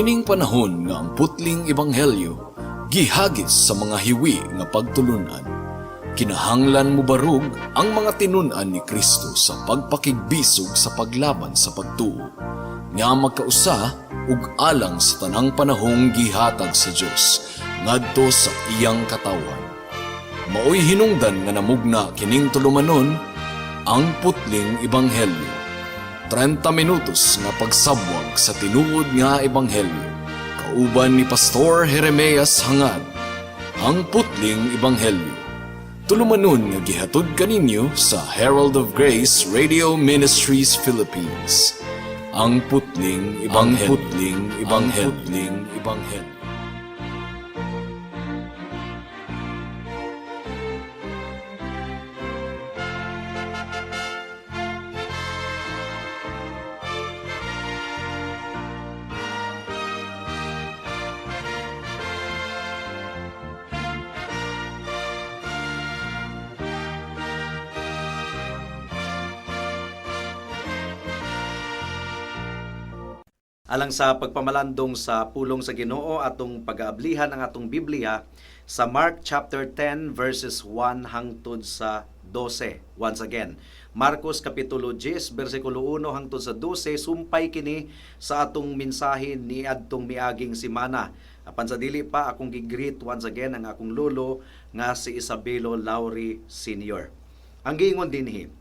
Niining panahon nga ang putling ebanghelyo gihagis sa mga hiwi nga pagtulunan, kinahanglan mobarog ang mga tinun-an ni Kristo sa pagpakigbisog sa paglaban sa pagtuo nga magkausa ug alang sa tanang panahong gihatag sa Dios ngadto sa iyang katawhan. Maoy hinungdan nga namugna kining tulumanon, Ang Putling Ebanghelyo. 30 minutos nga pagsabwag sa tinuod nga ebanghelyo. Kauban ni Pastor Jeremias Hangad. Ang Putling Ebanghelyo. Tulumanon nga gihatod kaninyo sa Herald of Grace Radio Ministries Philippines. Ang Putling Ebanghelyo. Ang Putling Ebanghelyo. Ang Putling Ebanghelyo. Alang sa pagpamalandong sa pulong sa Ginoo, atong pag-aablihan ang atong Biblia sa Mark chapter 10 verses 1 hangtod sa 12. Once again, Marcos kapitulo 10 bersikulo 1 hangtod sa 12, sumpay kini sa atong mensahe ni adtong miaging semana. Apan sa dili pa, akong gi-greet once again ang akong lolo nga si Isabelo Lauri Sr. Ang giingon dinhi,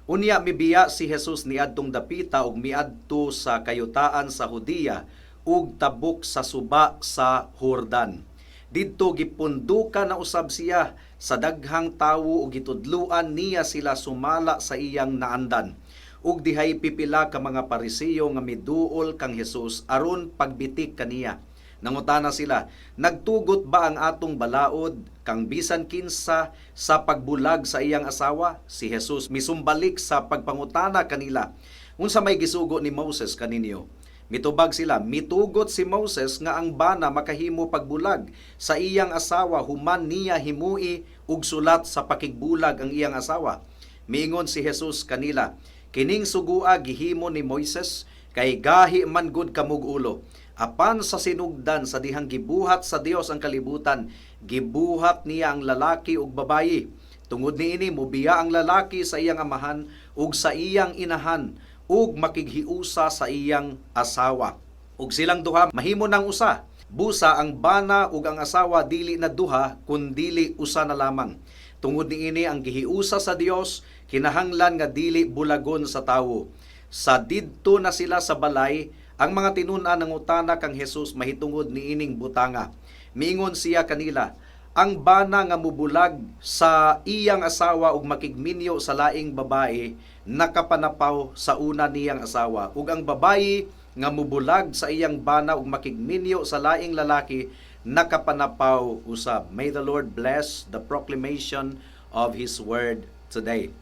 "Unya mibiya si Jesus niadtong dapita ug miadto sa kayutaan sa Judea ug tabok sa suba sa Jordan. Didto gipundukan na usab siya sa daghang tawo ug gitudluan niya sila sumala sa iyang naandan. Ug dihay pipila ka mga Pariseo nga miduol kang Jesus aron pagbitik kaniya. Nangutana sila, 'Nagtugot ba ang atong balaod kang bisan kinsa sa pagbulag sa iyang asawa?' Si Jesus misumbalik sa pagpangutana kanila, 'Unsa may gisugo ni Moses kaninyo?' Mitubag sila, 'Mitugot si Moses nga ang bana makahimo pagbulag sa iyang asawa human niya himui og sulat sa pakigbulag ang iyang asawa.' Miingon si Jesus kanila, 'Kining sugua gihimo ni Moises kay gahi man gud kamog ulo. Apan sa sinugdan sa dihang gibuhat sa Dios ang kalibutan, gibuhat niya ang lalaki ug babayi. Tungod niini mubiya ang lalaki sa iyang amahan ug sa iyang inahan ug makighiusa sa iyang asawa. Ug silang duha mahimo nang usa. Busa ang bana ug ang asawa dili na duha kundili usa na lamang. Tungod niini ang gihiusa sa Dios kinahanglan nga dili bulagon sa tawo.' Sa didto na sila sa balay, ang mga tinun-an nangutana kang Jesus mahitungod niining butanga. Miingon siya kanila, 'Ang bana nga mubulag sa iyang asawa ug makigminyo sa laing babae nakapanapaw sa una niyang asawa, ug ang babayi nga mubulag sa iyang bana ug makigminyo sa laing lalaki nakapanapaw usab.' May the Lord bless the proclamation of His word today."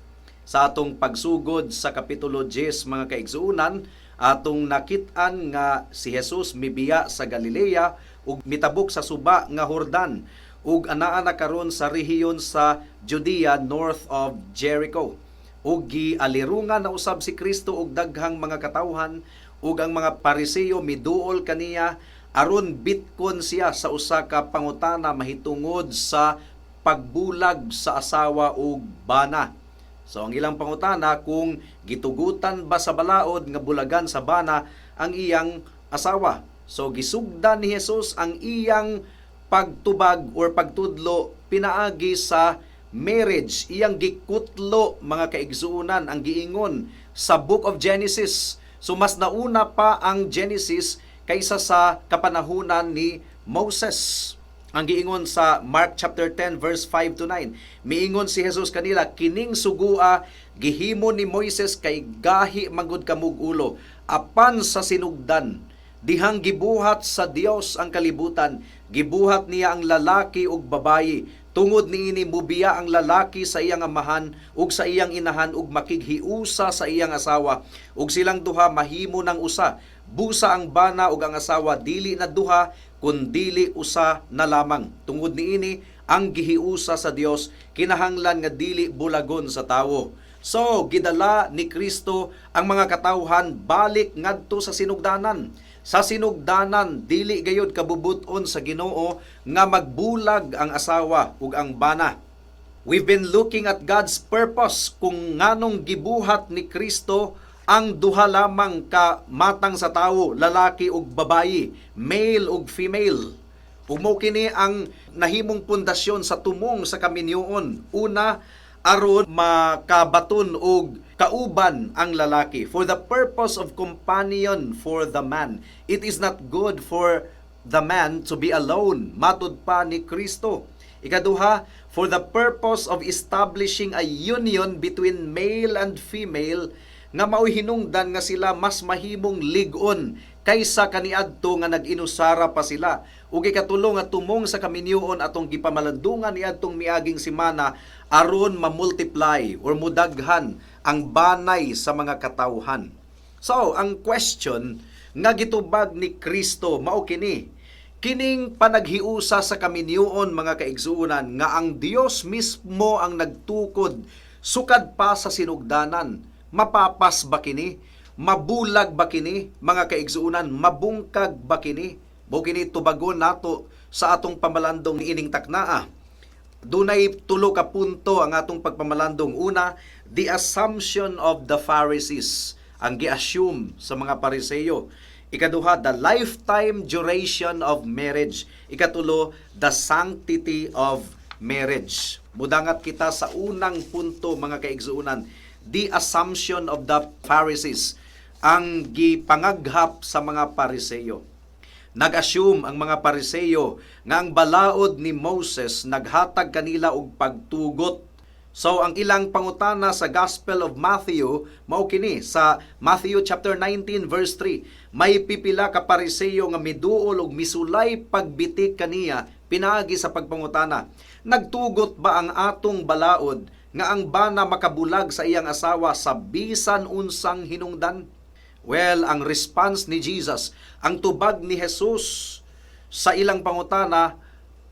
Sa atong pagsugod sa Kapitulo 10, mga kaigsuonan, atong nakit-an nga si Jesus mibiya sa Galilea ug mitabok sa suba nga Jordan ug anaa na karon sa rehiyon sa Judea north of Jericho. Ug gialirungan na usab si Kristo og daghang mga katawhan, ug ang mga Pariseo miduol kaniya aron bitkon siya sa usa ka pangutana mahitungod sa pagbulag sa asawa ug bana. So ang ilang pangutana kung gitugutan ba sa balaod nga bulagan sa bana ang iyang asawa. So gisugdan ni Jesus ang iyang pagtubag or pagtudlo pinaagi sa marriage. Iyang gikutlo, mga kaigsuonan, ang giingon sa Book of Genesis. So mas nauna pa ang Genesis kaysa sa kapanahunan ni Moses. Ang giingon sa Mark chapter 10 verse 5 to 9. Miingon si Jesus kanila, "Kining sugua gihimo ni Moises kay gahi magud kamog ulo. Apan sa sinugdan, dihang gibuhat sa Dios ang kalibutan, gibuhat niya ang lalaki ug babayi. Tungod niini mubiya ang lalaki sa iyang amahan ug sa iyang inahan ug makighiusa sa iyang asawa, ug silang duha mahimo ng usa. Busa ang bana ug ang asawa dili na duha kundili usa na lamang. Tungod niini ang gihiusa sa Dios kinahanglan nga dili bulagon sa tawo." So gidala ni Kristo ang mga katawhan balik ngadto sa sinugdanan. Sa sinugdanan, dili gayud kabubut-on sa Ginoo nga magbulag ang asawa ug ang bana. We've been looking at God's purpose kung nganong gibuhat ni Kristo ang duha lamang ka matang sa tawo, lalaki ug babayi, male ug female. Ug mao kini ang nahimong pundasyon sa tumong sa kaminyoon. Una, aron makabaton og kauban ang lalaki, for the purpose of companion for the man. It is not good for the man to be alone, matud pa ni Kristo. Ikaduha, for the purpose of establishing a union between male and female nga mao'y hinungdan nga sila mas mahimong lig-on kaysa kaniadto nga nag-inusara pa sila. Ug ikatulo nga tumong sa kaminyoon atong gipamalandungan niadtong miaging semana, aron ma-multiply or mudaghan ang banay sa mga katawhan. So, ang question nga gitubag ni Kristo mao kini: kining panaghiusa sa kaminyoon, mga kaigsuonan, nga ang Dios mismo ang nagtukod sukad pa sa sinugdanan, mapapas ba kini? Mabulag ba kini, mga kaigsuonan? Mabungkag ba kini? Mao kini tubagon nato sa atong pamalandong niining taknaa. Dunay tulo ka punto ang atong pagpamalandong. Una, the assumption of the Pharisees, ang gi-assume sa mga Pariseyo. Ikaduha, the lifetime duration of marriage. Ikatulo, the sanctity of marriage. Mudangat kita sa unang punto, mga kaigsuonan, the assumption of the Pharisees, ang gipangaghap sa mga Pariseyo. Nag-assume ang mga Pariseyo nga ang balaod ni Moses naghatag kanila og pagtugot. So ang ilang pangutana sa Gospel of Matthew mao kini sa Matthew chapter 19 verse 3. May pipila ka Pariseyo nga miduol og misulay pagbitik kaniya pinaagi sa pagpangutana. "Nagtugot ba ang atong balaod nga ang bana makabulag sa iyang asawa sa bisan unsang hinungdan?" Well, ang response ni Jesus, ang tubag ni Jesus sa ilang pangutana,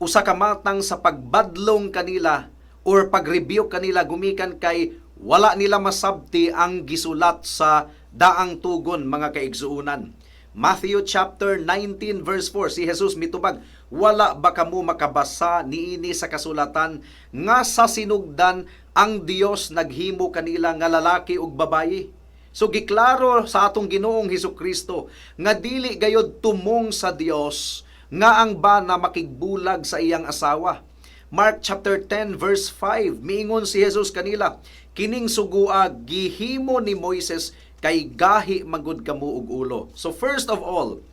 usa ka matang sa pagbadlong kanila or pag-rebuke kanila gumikan kay wala nila masabti ang gisulat sa daang tugon, mga kaigsuonan. Matthew chapter 19 verse 4, si Jesus mitubag, "Wala ba kamo makabasa niini sa kasulatan nga sa sinugdan ang Dios naghimo kanila nga lalaki ug babayi?" So giklaro sa atong Ginoong Hesus Kristo nga dili gayod tumong sa Dios nga ang bana makigbulag sa iyang asawa. Mark chapter 10 verse 5, miingon si Jesus kanila, "Kining sugua gihimo ni Moises kay gahi magud kamo og ulo." So first of all,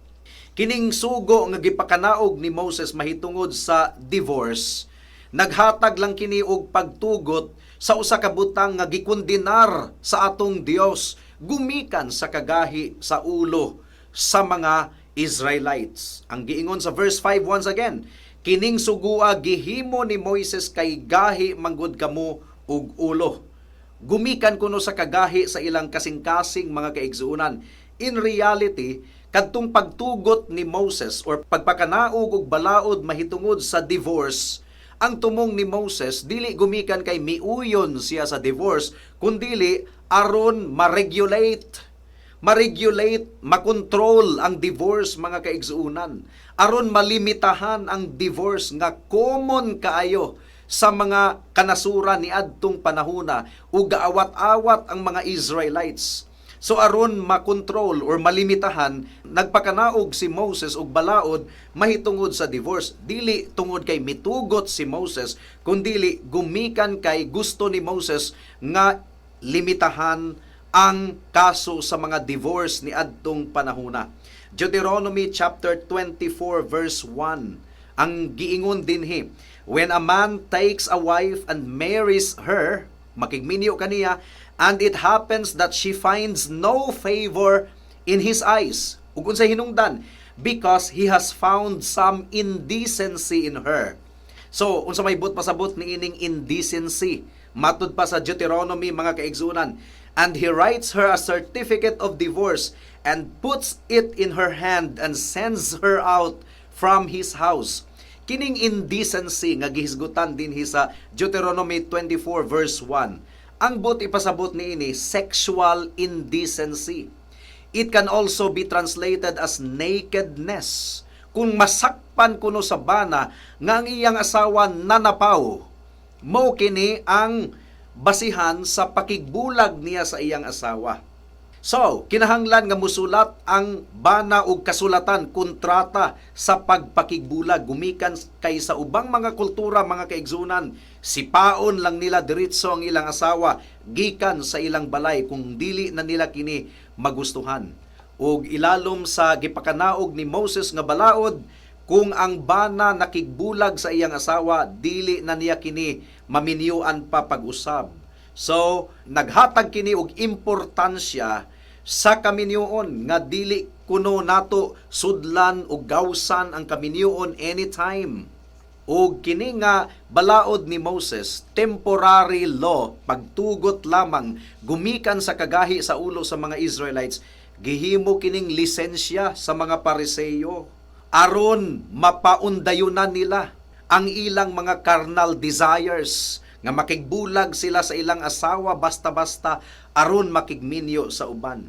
kining sugo nga gipakanaog ni Moses mahitungod sa divorce, naghatag lang kini og pagtugot sa usa ka butang nga gikondenar sa atong Dios gumikan sa kagahi sa ulo sa mga Israelites. Ang giingon sa verse 5 once again, "Kining sugua gihimo ni Moises kay gahi manggod kamo og ulo." Gumikan kuno sa kagahi sa ilang kasing-kasing, mga kaigsuonan. In reality, kadtong pagtugot ni Moses or pagpakanaog og balaod mahitungod sa divorce, ang tumong ni Moses dili gumikan kay miuyon siya sa divorce, kundili aron ma-regulate, makontrol ang divorce, mga kaigsuonan. Aron malimitahan ang divorce nga common kaayo sa mga kanasuran ni adtong panahona ug gaawat-awat ang mga Israelites. So aron makontrol or malimitahan, nagpakanaog si Moses og balaod mahitungod sa divorce. Dili tungod kay mitugot si Moses, kundili gumikan kay gusto ni Moses nga limitahan ang kaso sa mga divorce ni adtong panahona. Deuteronomy chapter 24 verse 1. Ang giingon dinhi, "When a man takes a wife and marries her," makigminyo kaniya, "and it happens that she finds no favor in his eyes." Ug unsay hinungdan? "Because he has found some indecency in her." So, unsa may buot pasabot ni ining indecency? Matud pa sa Deuteronomy, mga kaigsuonan, "And he writes her a certificate of divorce and puts it in her hand and sends her out from his house." Kining indecency nga gihisgutan dinhi sa Deuteronomy 24 verse 1, ang buot ipasabot niini, sexual indecency. It can also be translated as nakedness. Kung masakpan kuno sa bana nga ang iyang asawa nanapaw, mao kini ang basihan sa pakigbulag niya sa iyang asawa. So, kinahanglan nga musulat ang bana og kasulatan, kontrata sa pagpakigbulag, gumikan kay sa ubang mga kultura, mga kaigsunan, sipaon lang nila diretso ang ilang asawa gikan sa ilang balay kung dili na nila kini magustuhan. Ug ilalom sa gipakanaog ni Moses nga balaod, kung ang bana nakigbulag sa iyang asawa, dili na niya kini maminyuan pa pag-usab. So, naghatag kini og importansya sa kaminyoon nga dili kuno nato sudlan o gawsan ang kaminyoon anytime. Og kini nga balaod ni Moses, temporary law, pagtugot lamang gumikan sa kagahi sa ulo sa mga Israelites, gihimo kining lisensya sa mga Pariseyo aron mapaundayunan nila ang ilang mga carnal desires nga makigbulag sila sa ilang asawa basta-basta aron makigminyo sa uban.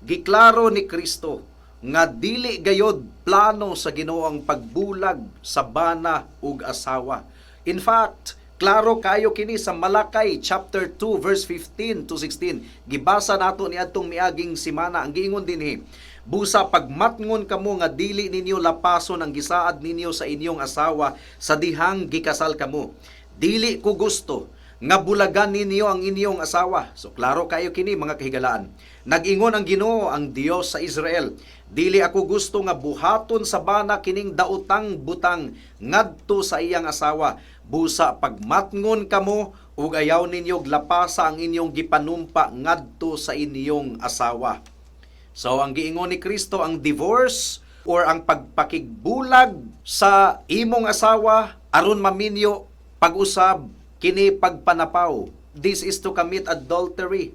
Giklaro ni Kristo nga dili gayod plano sa Ginoo ang pagbulag sa bana ug asawa. In fact, klaro kayo kini sa Malakay chapter 2 verse 15 to 16. Gibasa nato ni adtong miaging simana. Ang giingon dinhi, "Busa pagmatngon kamo nga dili ninyo lapason ang gisaad ninyo sa inyong asawa sa dihang gikasal kamo. Dili ko gusto nga bulagan ninyo ang inyong asawa." So klaro kayo kini, mga kahigalaan. "Nag-ingon ang Ginoo, ang Dios sa Israel, dili ako gusto nga buhaton sa bana kining daotang butang ngadto sa iyang asawa. Busa pagmatngon kamo ug ayaw ninyo lapasa ang inyong gipanumpa ngadto sa inyong asawa." So ang giingon ni Kristo, ang divorce or ang pagpakigbulag sa imong asawa aron maminyo pag-usab, kini pagpanapaw. This is to commit adultery.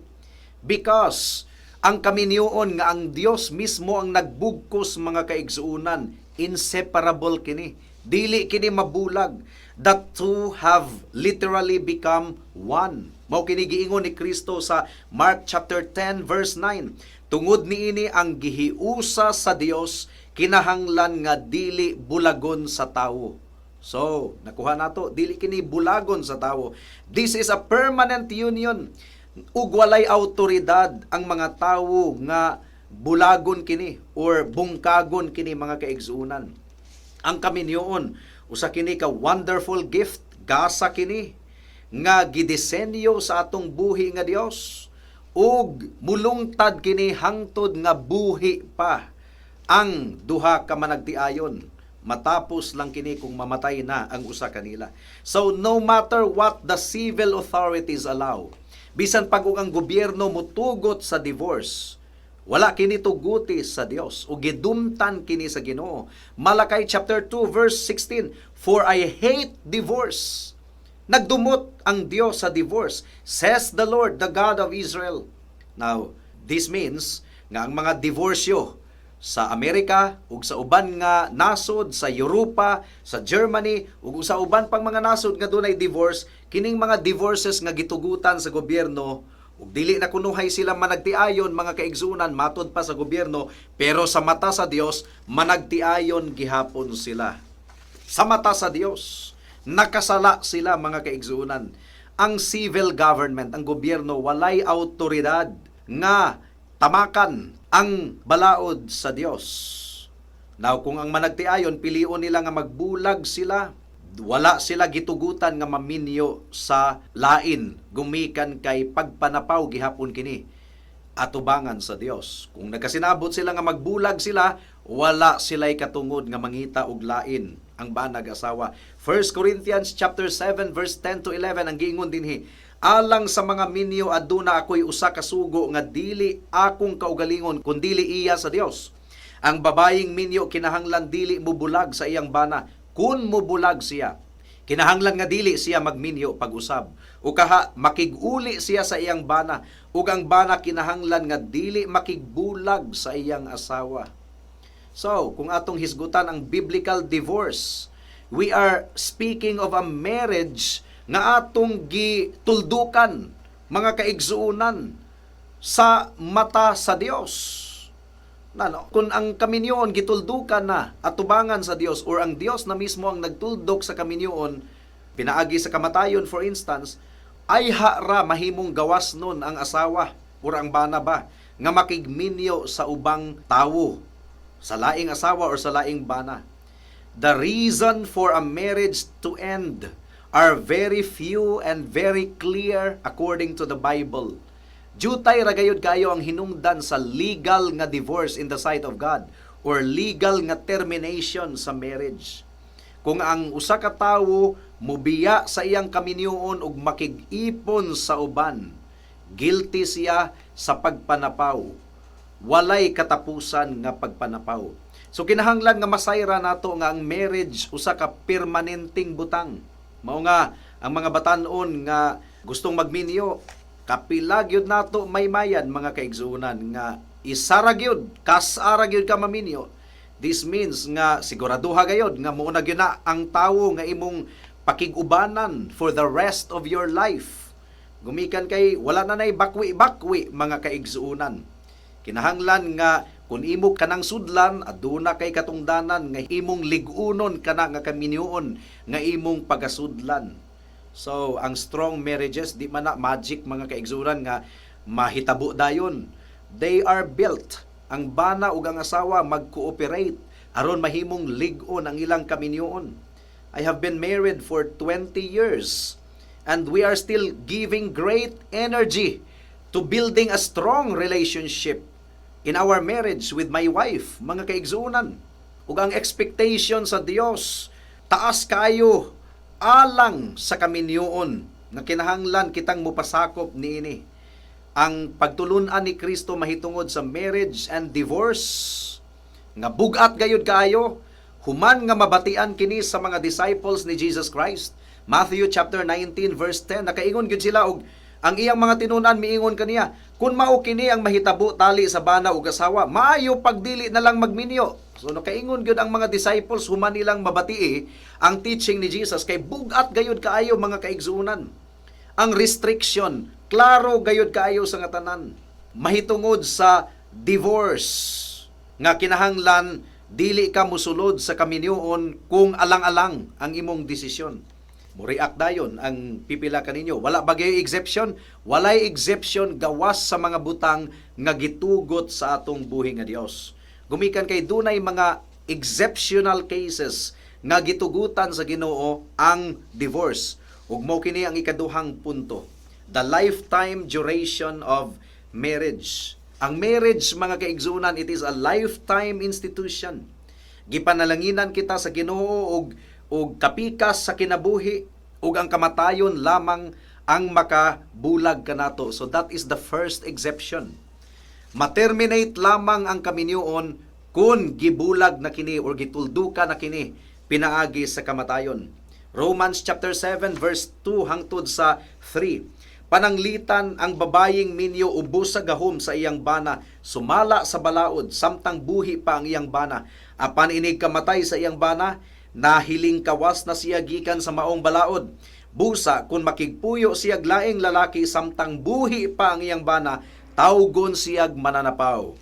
Because ang kaminyoon nga ang Dios mismo ang nagbugkos, mga kaigsuonan, inseparable kini. Dili kini mabulag. The two have literally become one. Mao kini giingon ni Kristo sa Mark chapter 10 verse 9. "Tungod niini, ang gihiusa sa Dios kinahanglan nga dili bulagon sa tawo." So, nakuha nato, dili kini bulagon sa tawo. This is a permanent union. Ug walay autoridad ang mga tawo nga bulagon kini or bungkagon kini, mga kaigsuonan. Ang kaminyoon, usa kini ka wonderful gift, gasa kini nga gidisenyo sa atong buhi nga Dios, ug mulungtad kini hangtod nga buhi pa ang duha ka managtiayon. Matapos lang kini kung mamatay na ang usa kanila. So no matter what the civil authorities allow, bisan pag ang gobyerno mutugot sa divorce, wala kini tuguti sa Dios o gidumtan kini sa Ginoo. Malakay chapter 2 verse 16, "For I hate divorce." Nagdumot ang Dios sa divorce, says the Lord, the God of Israel. Now, this means nga ang mga diborsyo sa Amerika ug sa uban nga nasod sa Europa, sa Germany ug sa uban pang mga nasod nga dunay divorce, kining mga divorces nga gitugutan sa gobyerno ug dili na kunuhay sila managtiayon, mga kaigsunan, matod pa sa gobyerno, pero sa mata sa Dios managtiayon gihapon sila. Sa mata sa Dios, nakasala sila, mga kaigsunan. Ang civil government, ang gobyerno, walay autoridad nga tamakan ang balaod sa Dios. Now, kung ang managtiayon, pilion nila nga magbulag sila, wala sila gitugutan nga maminyo sa lain gumikan kay pagpanapaw gihapon kini atubangan sa Dios. Kung nagkasinabot sila nga magbulag sila, wala sila'y katungod nga mangita og lain ang banag asawa. 1 Corinthians chapter 7 verse 10 to 11, ang giingon dinhi, "Alang sa mga minyo, aduna ako'y usa ka sugo nga dili akong kaugalingon kundili iya sa Dios. Ang babayeng minyo kinahanglan dili mubulag sa iyang bana. Kun mubulag siya, kinahanglan nga dili siya magminyo pag-usab. O kaha makig-uli siya sa iyang bana, ug ang bana kinahanglan nga dili makigbulag sa iyang asawa." So, kung atong hisgutan ang biblical divorce, we are speaking of a marriage nga atong gituldukan, mga kaigsuonan, sa mata sa Dios. Na, no? Kung ang kaminyoon gituldukan na atubangan sa Dios or ang Dios na mismo ang nagtuldok sa kaminyoon pinaagi sa kamatayon, for instance, ayha ra mahimong gawas nun ang asawa or ang bana ba nga makigminyo sa ubang tawo, sa laing asawa or sa laing bana. The reason for a marriage to end are very few and very clear according to the Bible. Jutay ra gayud kayo ang hinungdan sa legal nga divorce in the sight of God or legal nga termination sa marriage. Kung ang usa ka tawo mubiya sa iyang kaminyoon ug makig-ipon sa uban, guilty siya sa pagpanapaw. Walay katapusan nga pagpanapaw. So kinahanglan nga masayra nato nga ang marriage usa ka permanenteng butang. Mao nga ang mga batan-on nga gustong magminyo, kapila gyud nato maymayan, mga kaigsuonan, nga isara gyud, kas-ara gyud ka maminyo. This means nga siguraduha gayod nga mao na gyud na ang tawo nga imong pakig-ubanan for the rest of your life. Gumikan kay wala na nay bakwi-bakwi, mga kaigsuonan. Kinahanglan nga kung imo kanang sudlan, aduna kay katungdanan nga imong lig-unon kana nga kaminyoon nga imong pagasudlan. So, ang strong marriages, di man na magic, mga kaigsuonan, nga mahitabo dayon. They are built. Ang bana ug ang asawa mag-cooperate aron mahimong lig-on ang ilang kaminyoon. I have been married for 20 years and we are still giving great energy to building a strong relationship in our marriage with my wife, mga kaigsuonan. Ug ang expectation sa Dios taas kayo alang sa kaminyoon nga kinahanglan kitang mupasakop niini. Ang pagtulun-an ni Kristo mahitungod sa marriage and divorce nga bugat gayud kaayo human nga mabatian kini sa mga disciples ni Jesus Christ. Matthew chapter 19 verse 10, nakaingon gyud sila og ang iyang mga tinunan miingon kaniya, "Kun mao kini ang mahitabo tali sa bana ug asawa, maayo pagdili na lang magminyo." So nakaingon gyud ang mga disciples human nilang mabatii ang teaching ni Jesus kay bugat gayud kaayo, mga kaigsuonan. Ang restriction, klaro gayud kaayo sa nga tanan mahitungod sa divorce nga kinahanglan dili ka musulod sa kaminyoon kung alang-alang ang imong desisyon. Muriak dayon ang pipila kaninyo. "Wala ba gyud exception?" Walay exception gawas sa mga butang nga gitugot sa atong buhi nga Dios. Gumikan kay dunay mga exceptional cases nga gitugutan sa Ginoo ang divorce. Ug mao kini ang ikaduhang punto. The lifetime duration of marriage. Ang marriage, mga kaigsuonan, it is a lifetime institution. Gipanalanginan kita sa Ginoo og kapikas sa kinabuhi ug ang kamatayon lamang ang makabulag kanato. So that is the first exception. Ma-terminate lamang ang kaminyoon kung gibulag na kini or gitulduka na kini pinaagi sa kamatayon. Romans chapter 7 verse 2 hangtod sa 3. Pananglitan ang babayeng minyo ubos sa gahom sa iyang bana, sumala sa balaod samtang buhi pa ang iyang bana. Apan inig kamatay sa iyang bana, nahiling kawas na siya gikan sa maong balaod. Busa kung makigpuyo siyag laing lalaki samtang buhi pa ang iyang bana, tawgon siyag mananapaw.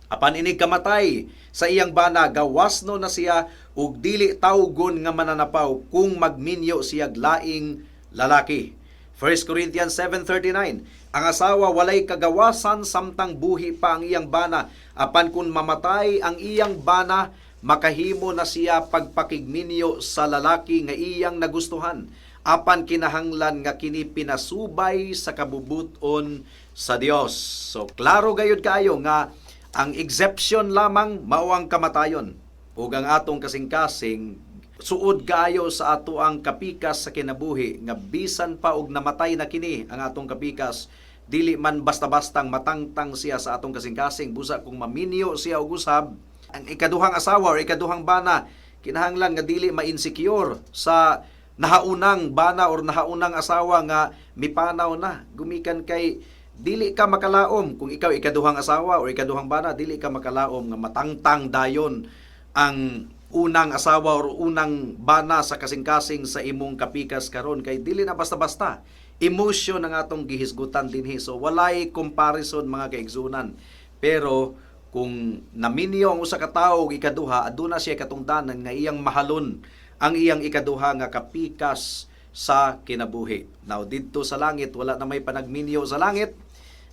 Apan inig kamatay sa iyang bana, gawas no na siya ug dili tawgon nga mananapaw kung magminyo siyag laing lalaki. 1 Corinthians 7:39. Ang asawa walay kagawasan samtang buhi pa ang iyang bana, apan kung mamatay ang iyang bana, makahimo na siya pagpakigminyo sa lalaki nga iyang nagustuhan, apan kinahanglan nga kini pinasubay sa kabubuton sa Dios. So klaro gayud kaayo nga ang exception lamang mao ang kamatayon. Ug ang atong kasing-kasing suod kaayo sa ato ang kapikas sa kinabuhi nga bisan pa og namatay na kini ang atong kapikas, dili man basta-bastang matangtang siya sa atong kasing-kasing. Busa kung maminyo siya og usab ang ikaduhang asawa or ikaduhang bana, kinahanglan nga dili ma-insecure sa nahaunang bana or nahaunang asawa nga mipanaw na, gumikan kay dili ka makalaom kung ikaw ikaduhang asawa or ikaduhang bana, dili ka makalaom nga matangtang dayon ang unang asawa or unang bana sa kasing-kasing sa imong kapikas karon, kay dili na basta-basta. Emotion ang atong gihisgutan dinhi, so walay comparison, mga kaigsunan. Pero Kung naminyo ang usa ka tawo og ikaduha, aduna siya katungdanan nga iyang mahalon ang iyang ikaduha nga kapikas sa kinabuhi. Now, didto sa langit, wala na may panagminyo sa langit.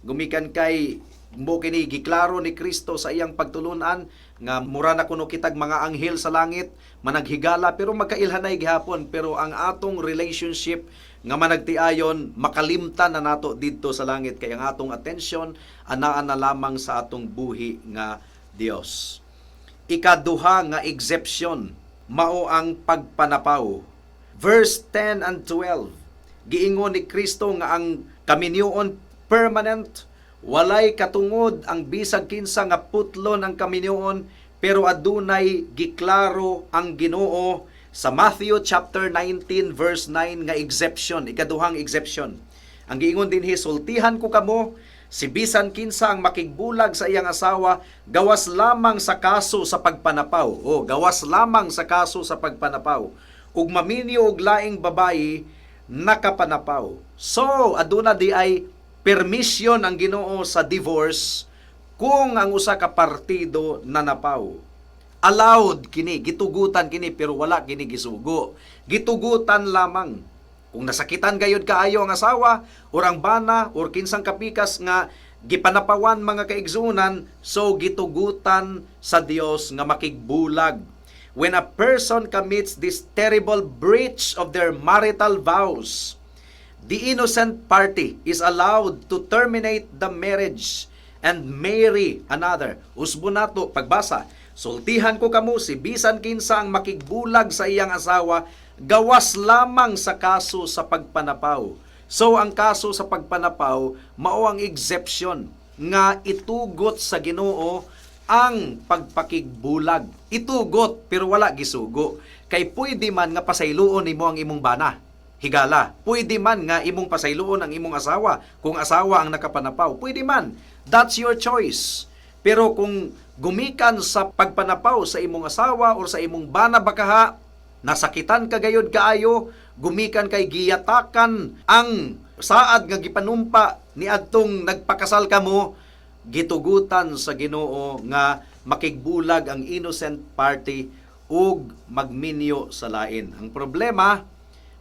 Gumikan kay mo kini giklaro ni Kristo sa iyang pagtulunan nga mura na kuno kitag mga anghel sa langit managhigala, pero magkailhanay gihapon, pero ang atong relationship nga managtiayon makalimtan na nato didto sa langit kay ang atong atensyon anaa na lamang sa atong buhi nga Dios. Ikaduha nga exception mao ang pagpanapaw. Verse 10 and 12. Giingon ni Kristo nga ang kaminyoon permanent, walay katungod ang bisag kinsa nga putlon ang kaminyoon, pero adunay giklaro ang Ginoo sa Matthew chapter 19 verse 9 nga exception, ikaduhang exception. Ang giingon dinhi, "Sultihan ko kamo, si bisan kinsa ang makigbulag sa iyang asawa gawas lamang sa kaso sa pagpanapaw." O, gawas lamang sa kaso sa pagpanapaw. "Ug maminyo og laing babayi, nakapanapaw." So, aduna di ay permission ang Ginoo sa divorce kung ang usa ka partido nanapaw. Allowed kini, gitugutan kini, pero wala kini gisugo. Gitugutan lamang. Kung nasakitan gayud kaayo ang asawa or ang bana or kinsang kapikas nga gipanapawan, mga kaigsunan, so gitugutan sa Dios nga makigbulag. When a person commits this terrible breach of their marital vows, the innocent party is allowed to terminate the marriage and marry another. Usbo nato pagbasa. "Sultihan ko kamo, si bisan kinsa ang makigbulag sa iyang asawa gawas lamang sa kaso sa pagpanapaw." So ang kaso sa pagpanapaw mao ang exception nga itugot sa Ginoo ang pagpakigbulag. Itugot pero wala gisugo. Kay pwede man nga pasayloon nimo ang imong bana. Higala. Pwede man nga imong pasayloon ang imong asawa kung asawa ang nakapanapaw. Pwede man. That's your choice. Pero kung gumikan sa pagpanapaw sa imong asawa or sa imong bana bakaha, nasakitan ka gayod kaayo, gumikan kay giyatakan ang saad nga gipanumpa ni adtong nagpakasal kamo, gitugutan sa Ginoo nga makigbulag ang innocent party ug magminyo sa lain. Ang problema,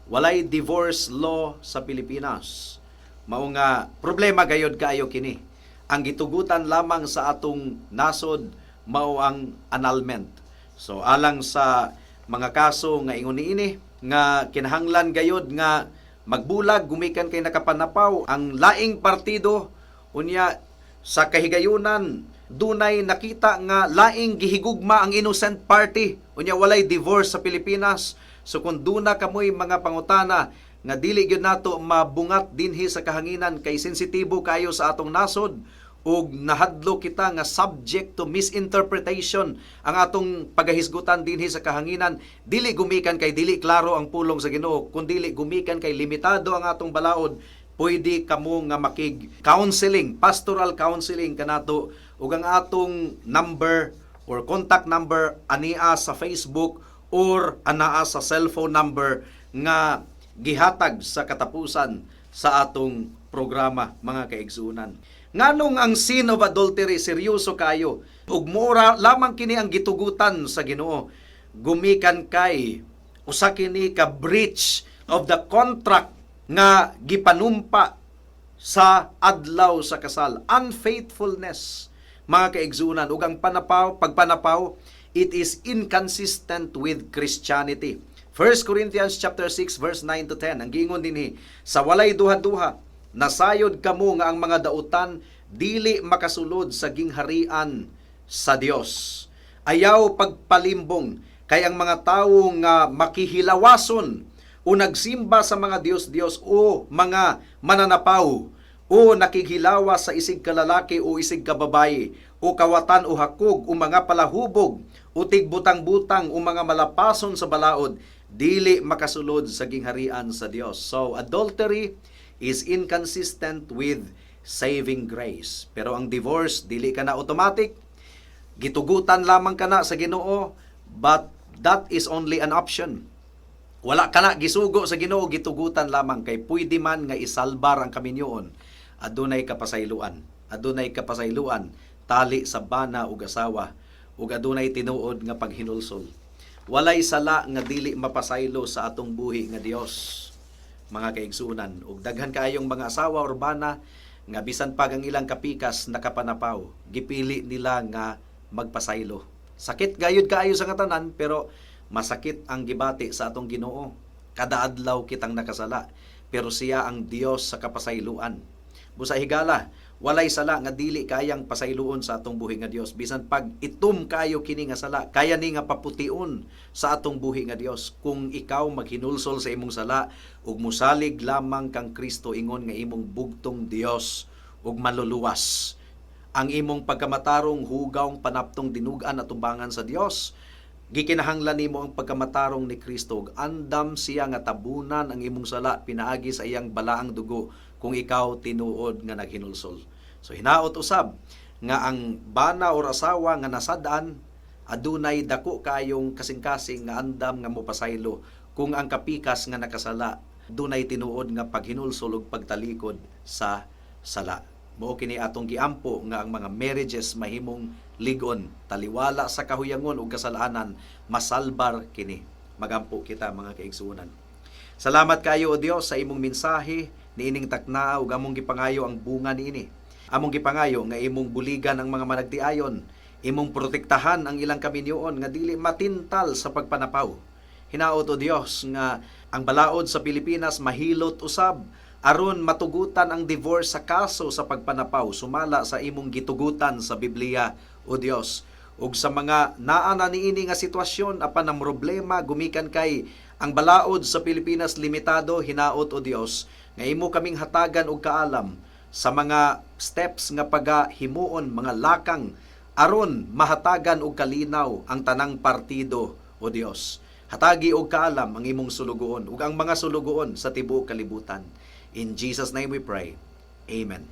walay divorce law sa Pilipinas. Mao nga problema gayod kaayo kini. Ang gitugutan lamang sa atong nasod mao ang annulment. So alang sa mga kaso nga ingon niini nga kinahanglan gayod nga magbulag gumikan kay nakapanapaw ang laing partido, unya sa kahigayunan dunay nakita nga laing gihigugma ang innocent party, unya walay divorce sa Pilipinas. So kung duna kamoy mga pangutana nga dili gyud nato mabungat dinhi sa kahanginan kay sensitibo kayo sa atong nasod ug nahadlo kita nga subject to misinterpretation ang atong pagahisgutan dinhi sa kahanginan, dili gumikan kay dili klaro ang pulong sa Ginoo, kun dili gumikan kay limitado ang atong balaod, pwede kamo nga makig counseling, pastoral counseling kanato, ug ang atong number or contact number ania sa Facebook or anaa sa cellphone number nga gihatag sa katapusan sa atong programa, mga kaigsunan. Nganong ang sin of adultery seryoso kayo ug mura lamang kini ang gitugutan sa Ginoo? Gumikan kay usa kini ka breach of the contract nga gipanumpa sa adlaw sa kasal. Unfaithfulness, mga kaigsunan, ug ang panapaw, pagpanapaw, it is inconsistent with Christianity. 1 Corinthians chapter 6 verse 9 to 10, ang giingon dinhi, "Sa walay duha-duha, nasayod kamo nga ang mga dautan dili makasulod sa gingharian sa Dios. Ayaw pagpalimbong, kay ang mga tawo nga makihilawason o nagsimba sa mga dios-dios o mga mananapaw o nakighilawas sa isig kalalaki o isig kababayi o kawatan o hakog o mga palahubog o tigbutang-butang o mga malapason sa balaod, dili makasulod sa gingharian sa Dios." So adultery is inconsistent with saving grace. Pero ang divorce, dili ka na automatic. Gitugutan lamang kana sa Ginoo, but that is only an option. Wala ka na gisugo sa Ginoo, gitugutan lamang kay pwede man nga isalbar ang kaminyoon. Adunay kapasayloan. Adunay kapasayloan. Tali sa bana ug asawa ug adunay tinuod nga paghinulsol. Walay sala nga dili mapasaylo sa atong buhi nga Dios, mga kaigsuonan. Ug daghan kaayong mga asawa or bana nga bisan pag ang ilang kapikas nakapanapaw, gipili nila nga magpasaylo. Sakit gayud kaayo sa katanan, pero masakit ang gibati sa atong Ginoo. Kada adlaw kitang nakasala, pero siya ang Dios sa kapasayloan. Busa higala, walay sala nga dili kayang pasayloon sa atong buhi nga Dios. Bisan pag itum kayo kini nga sala, kaya ni nga papution sa atong buhi nga Dios. Kung ikaw maghinulsol sa imong sala ug musalig lamang kang Kristo ingon nga imong bugtong Dios ug maluluwas. Ang imong pagkamatarong hugawng panaptong dinugan at atubangan sa Dios. Gikinahanglan nimo ang pagkamatarong ni Kristo ug andam siya nga tabunan ang imong sala pinaagi sa iyang balaang dugo kung ikaw tinuod nga naghinulsol. So hinaot usab nga ang bana or asawa nga nasad-an adunay dako kayong kasing-kasing nga andam nga mopasaylo kung ang kapikas nga nakasala dunay tinuod nga paghinulsol ug pagtalikod sa sala. Mao kini atong giampo nga ang mga marriages mahimong lig-on, taliwala sa kahuyangon ug kasalanan, masalbar kini. Magampo kita, mga kaigsuonan. Salamat kayo, O Dios, sa imong mensahe niining takna ug among gipangayo ang bunga niini. Among gipangayo nga imong buligan ang mga managtiayon, imong protektahan ang ilang kaminyoon nga dili matintal sa pagpanapaw. Hinaot, O Dios, nga ang balaod sa Pilipinas mahilot usab aron matugutan ang divorce sa kaso sa pagpanapaw sumala sa imong gitugutan sa Biblia, O Dios. Ug sa mga naa na niini nga sitwasyon apan ang problema gumikan kay ang balaod sa Pilipinas limitado, hinaot, O Dios, nga imo kaming hatagan og kaalam sa mga steps nga pagahimuon, mga lakang aron mahatagan og kalinaw ang tanang partido. O Dios, hatagi og kaalam ang imong sulugoon ug ang mga sulugoon sa tibuok kalibutan. In Jesus' name we pray. Amen.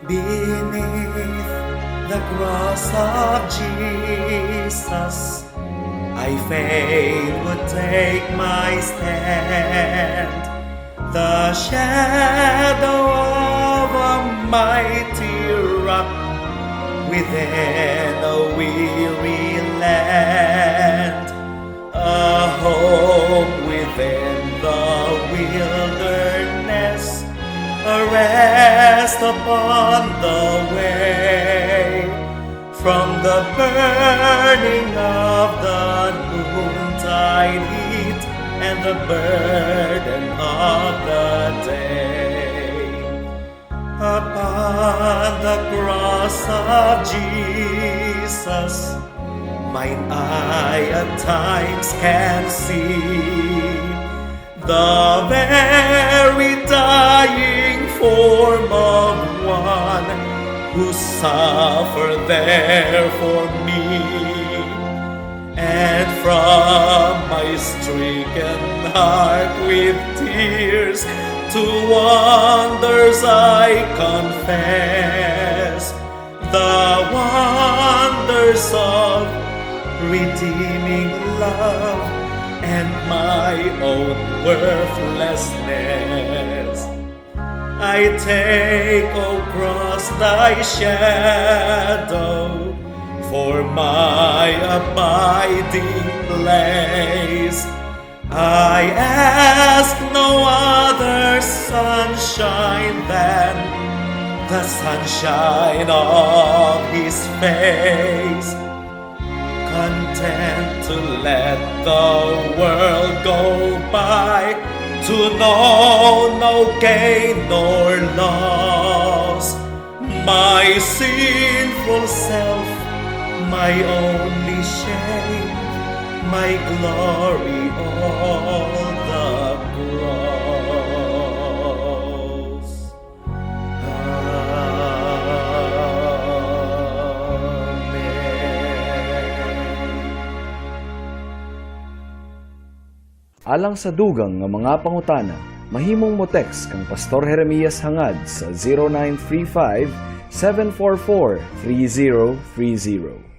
Beneath the cross of Jesus, I fain would take my stand. The shadow of a mighty rock within a weary land, a home within the wilderness, a rest upon the way from the burning of the noontide heat and the burden of the day. Upon the cross of Jesus, mine eye at times can see the very dying form of one who suffered there for me. And from my stricken heart with tears to wonders I confess the wonders of redeeming love and my own worthlessness. I take, O cross, thy shadow for my abiding place. I ask no other sunshine than the sunshine of his face, content to let the world go by, to know no gain nor loss. My sinful self, my only shame, my glory, all the cross. Amen. Alang sa dugang nga mga pangutana, mahimong mo text kang Pastor Jeremias Hangad sa 0935 744 3030.